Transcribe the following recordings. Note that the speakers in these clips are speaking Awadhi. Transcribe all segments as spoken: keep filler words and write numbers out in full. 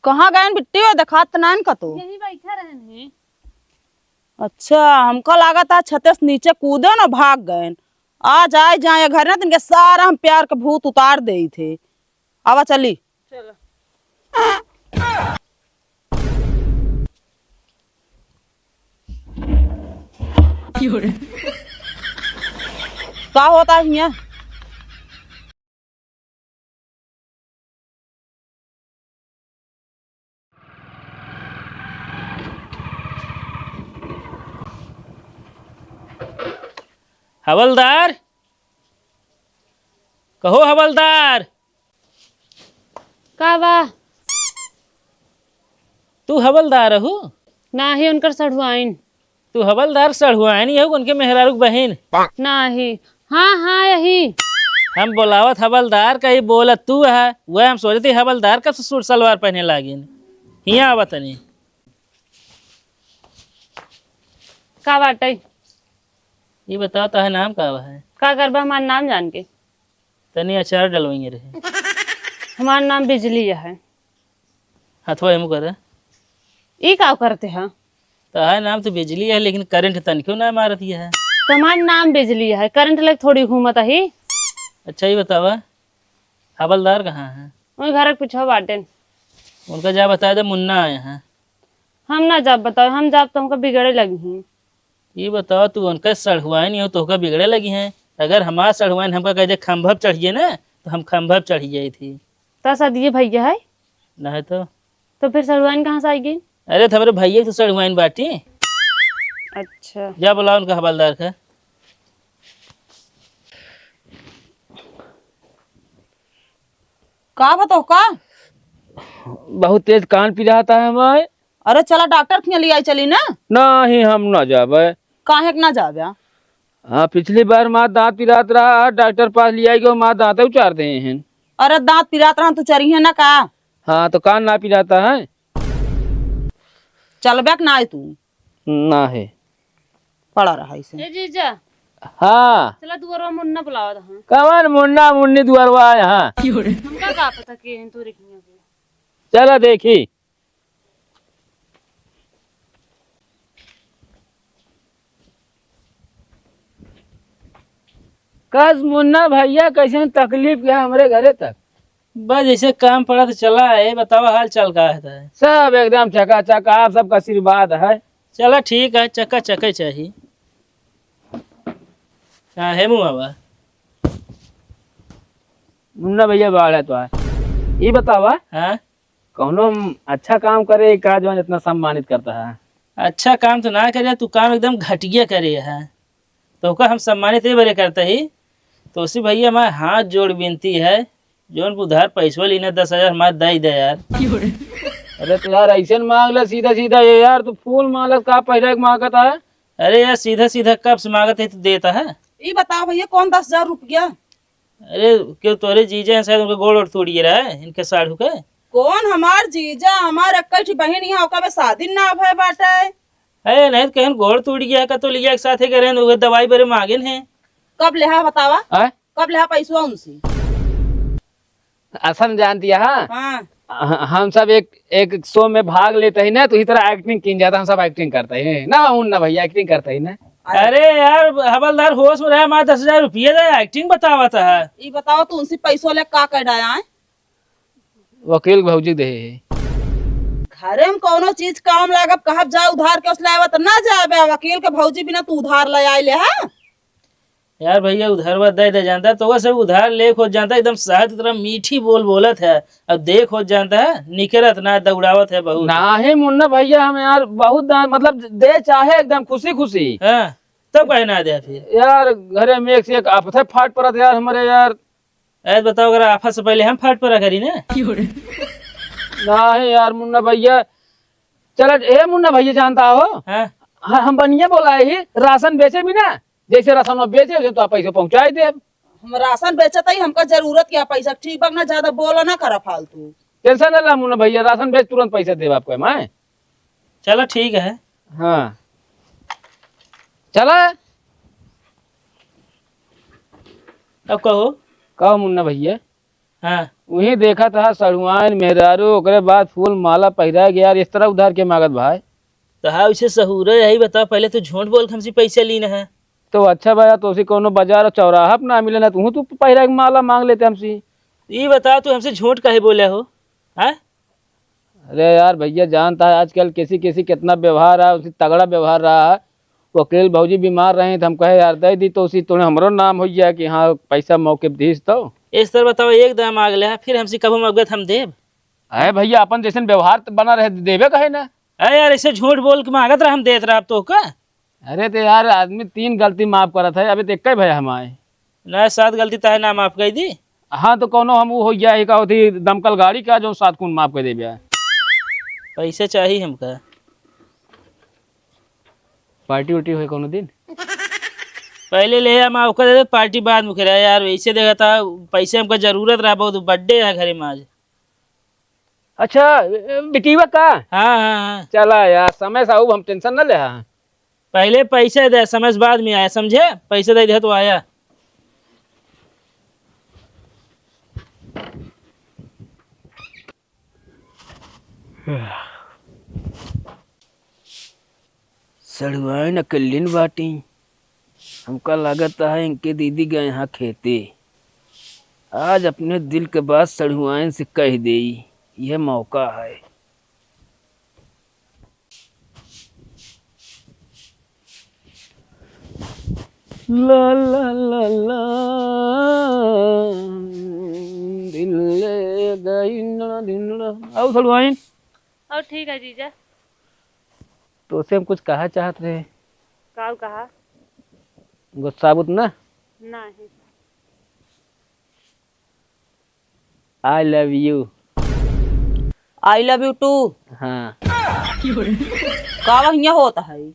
कहाँ गएन बिट्टी हो, देखात नाइन का तो? यही बैठा रहन है। अच्छा, हमका लागत है छते से नीचे कूदे न भाग गएन। आज आए जाए घर ना, तिनके सारा हम प्यार के भूत उतार देई थे। आवा चली। चलो। का होता है हियां? हवलदार, कहो हवलदार। का बा? तू हवलदार हू? नाही, उनकर सढ़ुआइन। तू हवलदार सढ़ुआइन यहू, उनके मेहरारू के बहिन? नाही। हाँ, हाँ, यही। हम बोलावत हवलदार कही बोलत तू है, वह हम सोचती हवलदार कब से सूट सलवार पहने लागिन। हियाँ आवा तनी। का बाटे? ये बताओ, तोहार नाम का बा है? का करबा हमार नाम जान के? तनी अचार डलवाइए रहे। हमार नाम बिजली है। हथवा एमू करे। ई का करते हैं? तोहार नाम तो बिजली है, लेकिन करंट तनिको ना मारत है। तो हमार नाम बिजली है, करंट लग थोड़ी घूमत ही। अच्छा, ये बतावा, हवलदार कहाँ है? वही घर के पीछे बाटेन। उनका जा बता दे, मुन्ना आए हैं। हम ना जाब बताओ, हम जाब तो हमका बिगड़े लगी हैं। ये बताओ, तू उनका सढ़ुआइन हो, तोहका बिगड़े लगी हैं? अगर हमार सढ़ुआइन हमका कह दे खंभा पे चढ़िए ना, तो हम खंभा पे चढ़ी जाई थी। तो सदिये भैया है? नहीं तो। तो फिर सढ़ुआइन कहाँ से आई गई? अरे, तो हमरे भैया की तो सढ़ुआइन बाटी। अच्छा। जा बुलाओ उनका हवलदार का। का बताओ का? बहुत तेज कान पिरात है हमार। अरे चला डॉक्टर के यहाँ ले आई चली ना। नहीं, हम ना जाबे। काहे के ना जाबे? हाँ, पिछली बार मार दांत पिरात रहा, डॉक्टर पास ले आई गयो, मार दांत उचार दे हैं। अरे दांत पिरात रहा तो चरी है ना का? हाँ, तो कान ना पिराता है। चलबे के ना है तू? ना है। पड़ा रहा इसे। ए जीजा। हाँ। चला दुआरवा मुन्ना बुलावत है। कवन मुन्ना मुन्नी दुआरवा है? हाँ। हमका का पता के हैं तोरे हियां पे। चला देखी। कस मुन्ना भैया, कैसे तकलीफ के हमरे घरे तक? बस जैसे काम पड़ा तो चला है, बतावा हाल चाल का है? सब एकदम चकाचक, आप सबका आशीर्वाद है। चला ठीक है, चकाचक ही चाही। हाँ, है मुआ बा। मुन्ना भैया बाढ़ है तो है। ये बतावा, हाँ? कौनो अच्छा काम करे का जौन इतना सम्मानित करता है? अच्छा काम तो ना करे, तू काम एकदम घटिया करे है, तो ओका हम सम्मानित ये बरे करते ही। तो उसी भैया हमारे हाथ जोड़ विनती है, जौन उधार पैसवा लीना दस हजार हमारे दे दे यार। अरे तो यार ऐसे न मांग ले सीधा सीधा, ये यार तू फूल मांगत का पैसा के मांगत है? अरे यार सीधा सीधा कब से मांगत है तो देता है। ई बताओ भैया कौन दस हजार रुपया? अरे, क्यों तोरे जीजा हैं शायद, उनके गोड़ ओड़ तोड़िए रहा है, इनके साढ़ू के। कौन हमार जीजा? हमार एक ही बहिन यहाँ, ओका बे शादी ना भय बाटे। अरे, नहीं तो कहन गोड़ टूट गया का, तो लिया एक साथ ही करें, वो दवाई बरे मांगेन है। कब लेहा बतावा? आय? कब लेहा पैसवा उनसे? असन जानती है, हाँ? हाँ। ह-, हम सब एक, एक शो में भाग लेते ही ना, तो इस तरह एक्टिंग की जाता, हम सब एक्टिंग करते हैं ना, उन ना भैया एक्टिंग करते ही ना। अरे यार, हवलदार होश में रहे, हमारे दस हजार रुपये दे, एक्टिंग बतावा था। ई बताओ, तू उनसे पैसों ले का कर डाया है? वकील भौजी दे है। घरे में कौनो चीज काम लागब, कहब जा उधार के उसले आवा, त ना जाबे, वकील के भौजी बिना तू उधार ले आए ले, हाँ? यार भैया, उधारवा दे दे जानता, तो वो सब उधार ले खोज जानता, एकदम शहद की तरह मीठी बोल बोलत है। अब देख खोज जानता है, निकरत ना, दौड़ावत है बहुत। नाही मुन्ना भैया, हम यार बहुत दान, मतलब दे चाहे एकदम खुशी खुशी। हाँ, तब काहे ना दे फिर? यार घरे में एक से एक आफत है फाट पड़त यार हमारे यार। ऐस बताओ, अगर आफत से पहले हम फाट पड़ा करी ना। नाही यार मुन्ना भैया, चला ए मुन्ना भैया जानता हो? हाँ। हाँ, हम बनिया बोला ही, राशन बेचे भी ना, जैसे राशन वो बेचे, वैसे तो आप पैसे पहुँचाए देब। हम राशन बेचत ही, हमका जरूरत क्या पैसा, ठीक बा ना, ज्यादा बोला ना करा फालतू। टेंशन ना ला मुन्ना भैया, राशन बेच तुरंत पैसे देब आपको मैं। चला ठीक है। हाँ। चला। अब कहो। कहो मुन्ना भैया। हाँ। वही देखत हा सड़ुआइन मेहरारू, ओकरे बाद फूल माला पहिरा के, यार, इस तरह उधार के मांगत भाई। तो हाँ, उसे सहूरे यही बताओ, पहले तू झूठ बोल के हमसे पैसा लीन है। तो अच्छा भैया, तो उसे कोनो बाजार और चौराहा पे ना मिले ना, तू, तू पहिरा के माला मांग लेते हमसे। ये बताओ, तू हमसे झूठ काहे बोले हो? हाँ? अरे यार भैया, जानता है आजकल किसी किसी कितना व्यवहार है, उसी तगड़ा व्यवहार रहा है। वकील भौजी बीमार रही तो हम कहे, "यार, दे दी तो उसी तोड़े हमरो नाम हो गया कि हाँ, पैसा मौके पे दीस तो।" इस तरह बताओ, एक दाम मांग ले, फिर हमसे कबो मांगबे तो हम देब। अरे भैया, अपन जैसन व्यवहार तो बना रहे, देबे कहे ना। अरे यार, ऐसे झूठ बोल के मांगत रहा, हम देत रहा अब तो का? अरे तो यार, आदमी तीन गलती माफ करत है, अभी तो एक ही भैया हम आए। ना, सात गलती तहे ना माफ कर दी। हाँ, तो कौनो हम वो हो गया है, का होती दमकल गाड़ी का, जो सात कौन माफ कर दे भैया। पैसे चाहिए हमका। पार्टी उर्टी होई कौनो दिन? पहले ले हम ओकर दे, पार्टी बाद में करा यार। वैसे देखा था, पैसे हमका जरूरत रहा बहुत, बर्थडे है घरे में आज। अच्छा, ए, बिटिया का? हाँ, हाँ, हाँ। चला यार, समय से आऊ, हम टेंशन न ले। हाँ, पहले पैसे दे, समय से बाद में आया, समझे? पैसे दे दे तो आया। सड़ुआइन अकेलिन बाटी। हमका लागत है इनके दीदी गए हैं खेते। आज अपने दिल के बात सड़ुआइन से कह देई, यह मौका है। ला, ला, ला, ला, दिल ले गई ना, दिल ना। आओ सड़ुआइन। और ठीक है जीजा। तोसे हम कुछ कहा चाहत रहे। काऊ कहा? गुस्सा बुत ना? नहीं। I love you। I love you too। हाँ। का वहिया होता है?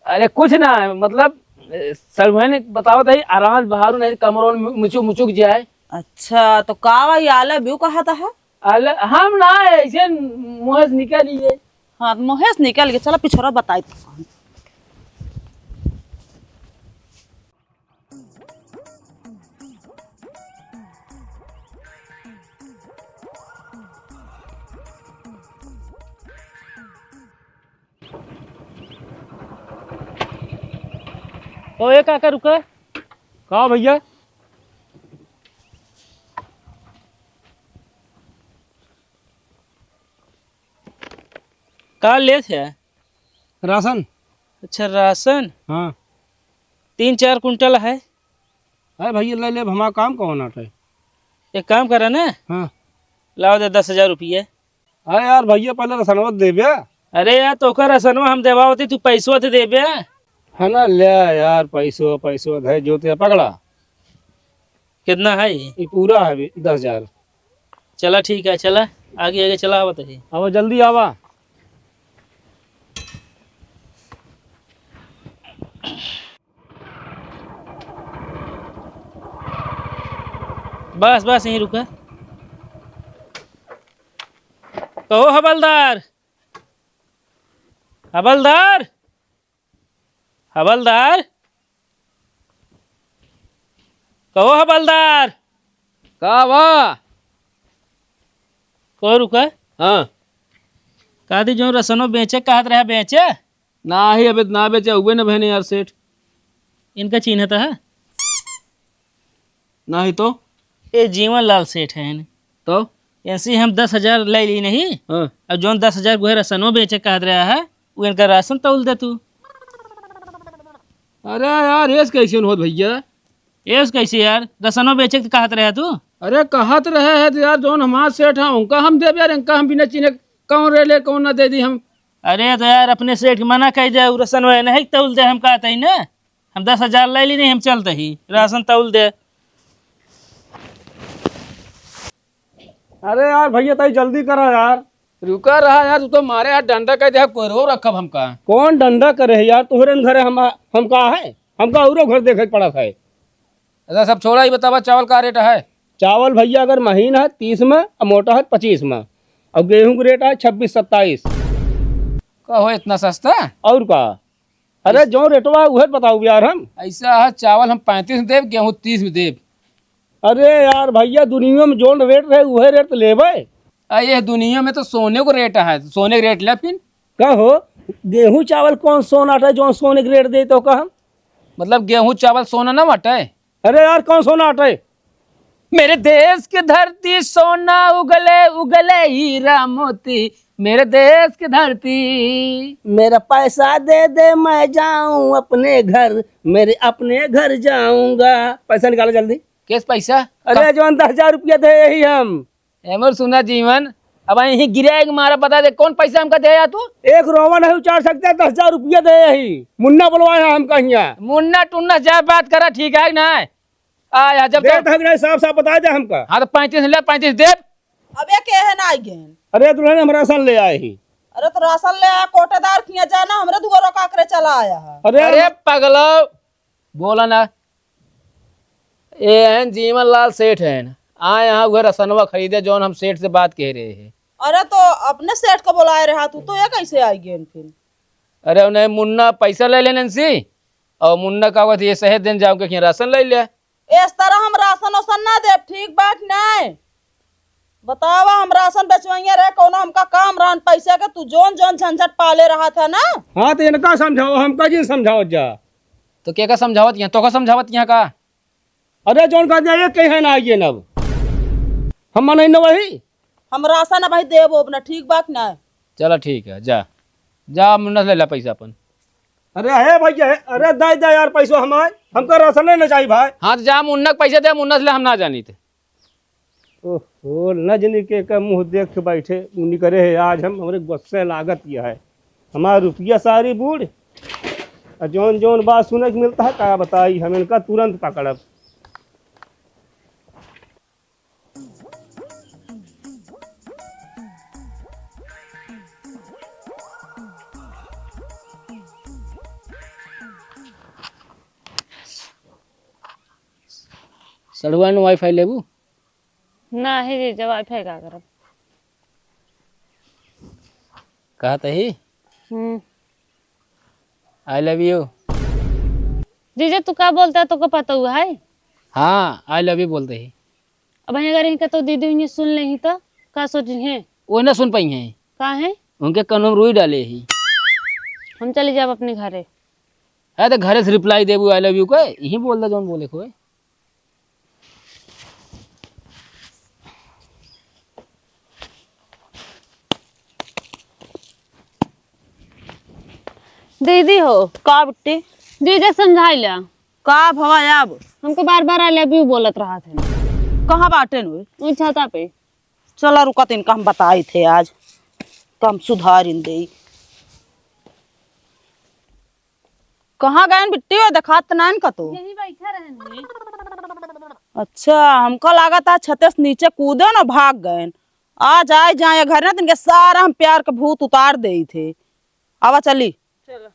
अरे कुछ ना, मतलब, ए, सड़ुआइन बतावत है, आराम बहारू नहीं, कमरों में मुचुक मुचुक जाए। अच्छा, तो का वही I love you कहा था? अल-, हम ना, ऐसे मुँह से निकल लिए। हाँ, मुँह से निकल गए। चला पिछोरा बताई। ओ, ए काका, रुका। का भैया? का लेत है? राशन। अच्छा, राशन? हाँ। तीन चार कुंटल है। अरे भैया, ले ले, हमारा काम कौन आटे? एक काम करा ना। हाँ। लाओ दे दस हजार रुपये। अरे यार भैया, पहले रसनवा देबे। अरे यार, तोका रसनवा हम देवावती, तू पैसवा तो देबे। है ना, ले यार, पैसवा, पैसवा धै जो ते पकड़ा। कितना है ये? ये पूरा है अभी दस हजार। चला ठीक है, चला आगे, आगे चला, आवत है। अब जल्दी आवा। बस, बस, यहीं रुका। कहो हवलदार, हवलदार, हवलदार, कहो हवलदार। का बा? कहो रुका। हाँ। का दी, जो रसनो बेचे कहत रहा, बेचे? नाही, अबे ना बेचे, हुए न बहने यार सेठ। इनका चीन्हत है? नाही तो? ये जीवन लाल सेठ है। तो? ऐसे हम दस हजार ले ली नहीं। हाँ। अब जौन दस हजार गुहे रसनो बेचे कहत रहा है, वो इनका राशन तौल दे तू। अरे यार, ऐस कैसे होत भैया? ऐस कैसे यार? रसनो बेचे के कहत रहा तू? अरे कहत रहे है तो यार, जौन हमार सेठ है, उनका हम देबे यार, इनका हम बिना चीन्हे कौन रे ले, कौन ना दे दी हम। अरे तो यार, अपने सेठ के मना कह दे, उ रसनवा नहीं तौल दे, हम कहत ही ना, हम दस हजार ले ली नहीं, हम चलत ही, राशन तौल दे। अरे यार भैया, ताई जल्दी करा यार। रुका रहा यार, तू तो मारे यार डंडा कह दे, कोहरो रखब हमका। कौन डंडा करे है यार, तोहरे न घरे हम, हम का है, हमका औरो घर देखे के पड़त है। अच्छा, सब छोड़ा, ही बतावा, चावल का रेट है? चावल भैया, अगर महीन है तीस में, और मोटा है पच्चीस में, और गेहूं का रेट है छब्बीस सत्ताईस। का हो इतना सस्ता? और का? अरे, इस- जो रेटवा उहे बताऊ यार हम। ऐसा है, चावल हम पैंतीस में देब, गेहूं तीस में देब। अरे यार भइया, दुनिया में जौन रेट रहे, उहे रेट तो लेबे। आ, ये दुनिया में तो सोने को रेट है, सोने के रेट ले फिर। का हो, गेहूं चावल कौन सोन आटा है, जौन सोने के रेट दे तो का हम? मतलब गेहूं चावल सोना ना बाटे? अरे यार, कौन सोना आटा है? मेरे देश की धरती सोना उगले उगले हीरा मोती, मेरे देश की धरती। मेरा पैसा दे दे, मैं जाऊं अपने घर, मेरे अपने घर जाऊंगा। पैसा निकालो जल्दी। केस पैसा? अरे, जौन दस हजार रुपया दे यही हम। एमर सुना जीवन, अब यहीं गिरे एक मारा बता दे, कौन पैसा हमका दे या तू? एक रोवन है, उचार सकते हैं, दस हजार रुपया दे यही। मुन्ना बुलवाए हैं हमका हियाँ। मुन्ना टुन्ना जा बात करा, ठीक है कि ना? आ, या जब दे तक तक नहीं, साफ साफ बता दे हमका। हाँ, तो पैंतीस ले, पैंतीस दे। अबे के है ना आई गेन? अरे दुल्हन, हम राशन ले आए ही। अरे तो राशन ले आया, कोटेदार किया जाना, हमरे दुआरो का करे चला आया है। अरे अरे पगलो, बोला ना। ए हैं जीवन लाल सेठ हैं, आए यहाँ उहे रसनवा खरीदे जौन हम सेठ से बात कह रहे हैं। अरे तो अपने सेठ को बुलाए रहा तू, तो ये कैसे आई गेन फिर? अरे उन्हें मुन्ना पैसा ले लेने से, और मुन्ना का कहत ये शहर दिन जाओ के राशन ले ले। इस तरह हम राशन ओसन ना देब, ठीक बात नहीं। बतावा, हम राशन बेचवइया रहे, कौनो हमका काम रहन पैसे के, तू जौन जौन झंझट पाले रहा था ना। हाँ, तो इनका समझाओ, हमका जिन समझाओ जा। तो के का समझावत यहाँ, तो का समझावत यहाँ का? अरे, जौन का जाए, कहे ना आइए ना अब। हम माने न वही। हम राशन अब भाई देबो अब ना, ठीक बात ना। चला ठीक है, जा, जा मुन्ना से ले ला पैसा अपन। अरे हे भैया, हे, अरे दे दे यार पैसो हमार, हमका राशन नहीं चाहिए भाई। हाँ, तो जा मुन्ना के पैसा दे, मुन्ना से ले हम ना जानी थे। ओहो, न जनी के का मुँह देख के बैठे, मुनि करे है, आज हम, हमरे गुस्से लागत यह है। हमार रुपया सारी बूढ़, आ जौन जौन बात सुने के मिलता है, का बताई, हम इनका तुरंत पकड़ब। सड़ुआ ने वाईफाई लेबू? नाही जीजा, वाईफाई का करब? कहत ही, हम्म। I love you। जीजा, तू का बोलता है, तोको पता हुआ है? हाँ, I love you बोलते ही। अब अगर इनका तो दीदी उन्हें सुन ले ही तो का सोची है? वो ना सुन पाई हैं। का है? उनके कानों में रुई डाले ही। हम चले जाब अपने घरे। है तो घरे से रिप्लाई देबू I love you को, यही बोल दे जौन बोले को। दीदी हो। का बिट्टी? दीदी समझाई ला। का भवा अब? हमको बार बार I love you बोलत रहा थे। कहाँ बाटे नु? वो छाता पे। चला रुका, तो इनका हम बताई थे आज, कम सुधार इन देई। कहाँ गएन बिट्टी हो, देखात नाइन का तो? यहीं बैठा रहन है। अच्छा, हमका लागत है छते से नीचे कूदे ना भाग गएन। आ जाए जाए घर ना, तिनके सारा हम प्यार के भूत उतार देई थे। आवा चली। चलो।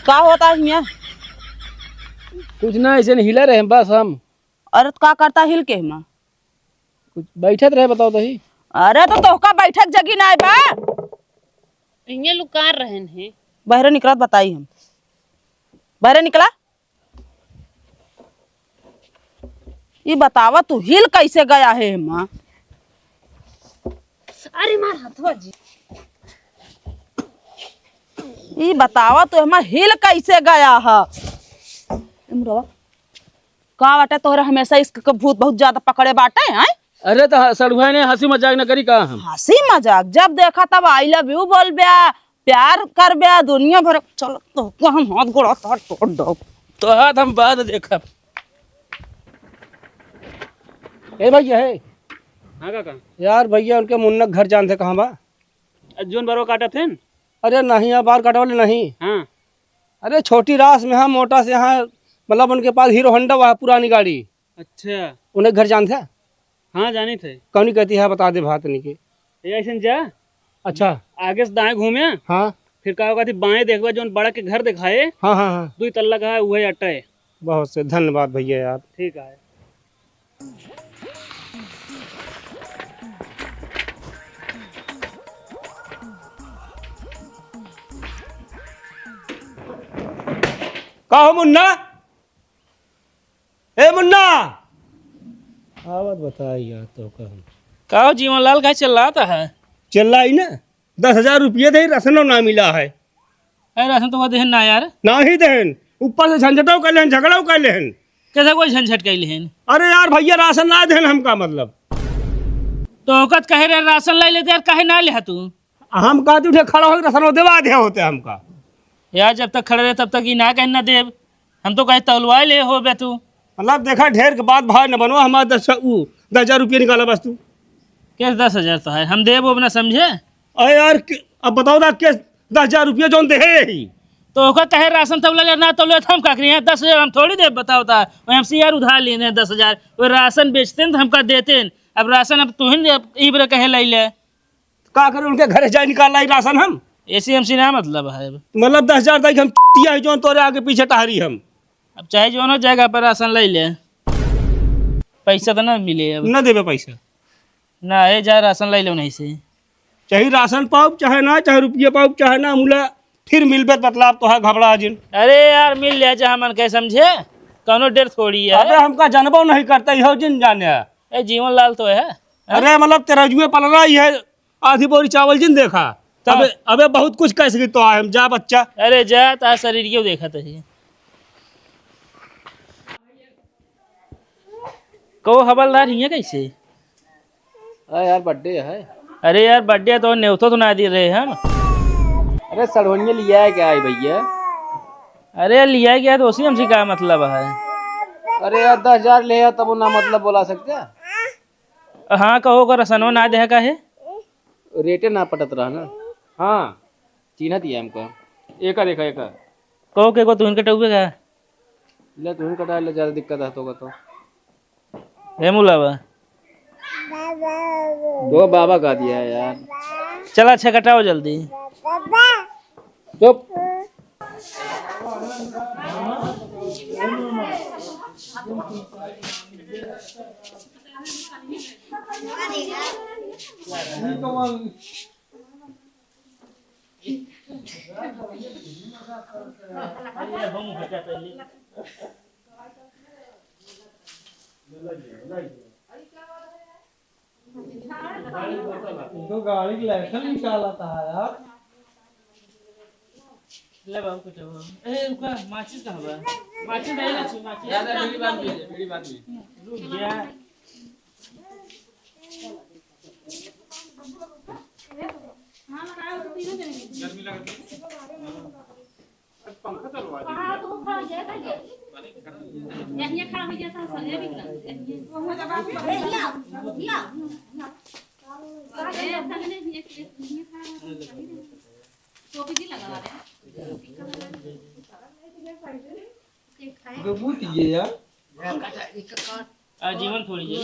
का होता है हियाँ? कुछ ना, ऐसे नहीं हिला रहे हैं बस हम। अरे तो का करता हिल के हिमा? कुछ बैठत रहे, बताओ तो ही। अरे तो तोहका बैठक जगी ना बा। इन्हें लुकार रहन हैं। बहरे निकलत बताई हम। बहरे निकला। ई बतावा तू हिल कैसे गया है हिमा? अरे मार हथवा जी। ई बतावा तू हिमा हिल कैसे गया है? ए मुरवा, का बाटे तोहरे हमेशा इश्क के भूत बहुत ज्यादा पकड़े बाटे, हैं? अरे तो ह-, सड़ुआ ने हंसी मजाक न करी का हम? हंसी मजाक, जब देखा तब I love you बोल ब्या, प्यार कर ब्या, दुनिया भर। चल तो हम हाथ गोड़ा तार तोड़ दो। तो हाथ हम बाद देखब। ए भैया है। हाँ काका। यार भैया उनके मुन्ना घर जानते कहाँ बा? अ, जोन बरवा काटत हैं? अरे नहीं यार, बार काटे वाले नहीं। हाँ। अरे छोटी रास में हाँ, मोटा से हाँ, मतलब उनके पास हीरो होंडा हुआ है, पुरानी गाड़ी। अच्छा। उन्हें घर जानते हैं? हाँ, जानी थे। कौनी कहती है, बता दे भात नहीं के। ए, ऐसे जा। अच्छा। आगे से दाएं घूमे। हाँ। फिर का होगा थी, बाएं देखबा, जोन बड़ा के घर दिखाए। हाँ, हाँ, हाँ। दुई तल्ला का है, वही अट्टा है। बहुत से धन्यवाद भैया यार। ठीक है। का हो मुन्ना? ए मुन्ना! आवत बताई यार तो का हम। का हो जीवन लाल, काहे चिल्लात है? चिल्लाई ना, दस हजार रुपये दे, राशन ना मिला है। अरे राशन तो वो देहन ना यार। ना ही देहन, ऊपर से झंझटो कर लेहन, झगड़ो कर लेहन। कैसे कोई झंझट कर लेहन? अरे यार भैया राशन ना देहन हमका मतलब। तो औकत कहे रहे राशन लाई लेते यार, काहे ना लिहा तू? हम कहते उठे खड़ा होके रसनो देवा दे होते हमका। यार, जब तक खड़े रहे, तब तक ई ना कहन ना देब। हम तो कहे तौलवाए ले होबे तू। मतलब, देखा, ढेर के बात भाव न बनवा, हमार दस, उ, दस हजार रुपये निकाला बस तू। कैसे दस हजार तो है, हम देब ओब ना समझे। अरे यार, के, अब बताओ ना, के दस हजार रुपये जौन देहे यही। तो ओकर कहे राशन तौले ले, ना तौले तो हम का करिए? दस हजार हम थोड़ी देब, बताओ ता। वही हमसे यार उधार लेने हैं दस हजार, वो राशन बेचते हैं तो हमका देते हैं। अब राशन अब तू ही दे, अब ई बरे कहे लाई ले। का करे, उनके घरे जाए निकाल लाई राशन हम? एसी एमसी ना मतलब है अब। मतलब दस हजार तक हम है जौन तोरे आगे पीछे टहरी हम। अब चाहे जौन हो जाएगा पर राशन ले ले, पैसा तो ना मिले अब। ना देबे पैसा। ना, ए जा राशन ले ले उन्हीं से। चाहे राशन पाउब चाहे ना, चाहे रुपया पाउब चाहे ना, मुला फिर मिलबे त बतलाब तो है घबरा जिन। अरे यार मिल ले जहाँ मन कहे समझे, कौनो डर थोड़ी है। अबे हमका जानबो नहीं करता, इहो जिन जाने। ए जीवन लाल तो है। अरे मतलब तेरा जुए पल रहा ही है। आधी बोरी चावल जिन देखा। हाँ। अबे, अबे बहुत कुछ कह सकी तो आए हम, जा बच्चा। अरे जा, ता शरीर क्यों देखा तही। को हवलदार हियाँ कैसे? अरे यार, birthday है। अरे यार, birthday तो नेवतो तो ना दे रहे हम। अरे सड़वनिया लिया है क्या है भैया? अरे लिया है क्या तो उसी हमसे का मतलब है? अरे यार, दस हजार ले है तब वो ना मतलब बोला सकते? हाँ, कहो, ओकर रसनो ना देह का है? रेटे ना पटत रहा ना। हाँ, चिन्हत ही है हमको। एका देखा, एका। कहो के को तुहिन कटउबे का? ले, तुहिन कटा ले, ज्यादा दिक्कत है तो का तो। हे मुलावा। वो बाबा का दिया है यार। चला, अच्छा, कटाओ जल्दी। चुप। तो गाड़ी के license निकाला था यार। ले बाबू, कुछ हो। ए, रुका, माचिस कहाँ बा? माचिस नहीं ना छी, माचिस। यार, बीड़ी बांध लीजिए, बीड़ी बांध लीजिए। रुक गया। गर्मी लगती है। पंखा चलवा दीजिए। टोपी भी लगा रहे हैं। तो बूट ये यार। आ, जीवन थोड़ी है।